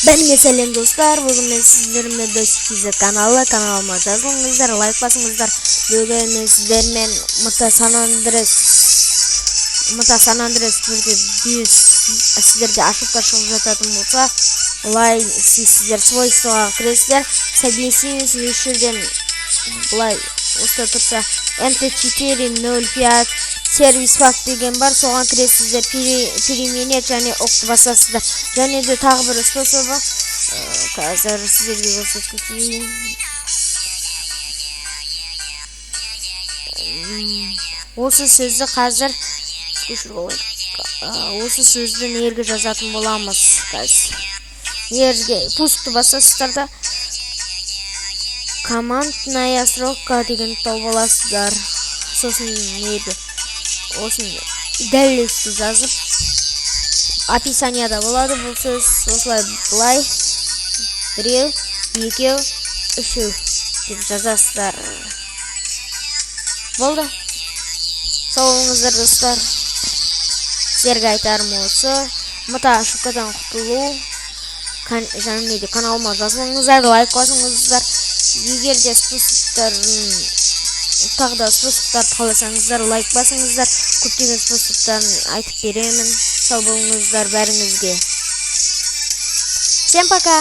Бәріңе сәлем, достар! Бүгін мен сіздермен Досик KZ каналы. Каналыма жазылыңыздар, лайк басыңыздар. Бүгін мен сіздермен МТА Сан Андреас, МТА Сан Андреас бірде бес сіздерде ошибка шығып жататын болса, былай істейсіздер: свойствоға кіресіздер, совместимость, осы жерден былай осында тұрса, MT 4.05 сервис пак деген бар, соған кіресіздер, применить және ОК басасыздар. Және де тағы бір способы қазір сіздерге көрсетіп кетейін. Осы сөзді қазір көшіріп алайық. Осы сөзді нерге жазатын боламыз қазір? Нерге пускты басасыздар да, командная строка деген тауып аласыздар. Сосын нерге осыны дәл өстіп жазып, описанияда болады бұл сөз, осылай былай біреу, екеу, үшеу деп жазасыздар. Болды, сау болыңыздар, достар! Сіздерге айтарым осы: МТА ошибкадан құтылу. Және де каналыма жазылыңыздар, лайк басыңыздар. Егер де способтарын, тағы да способтарды қаласаңыздар, лайк басыңыздар, көптеген способтарын айтып беремін. Сау болыңыздар бәріңізге! Всем пока!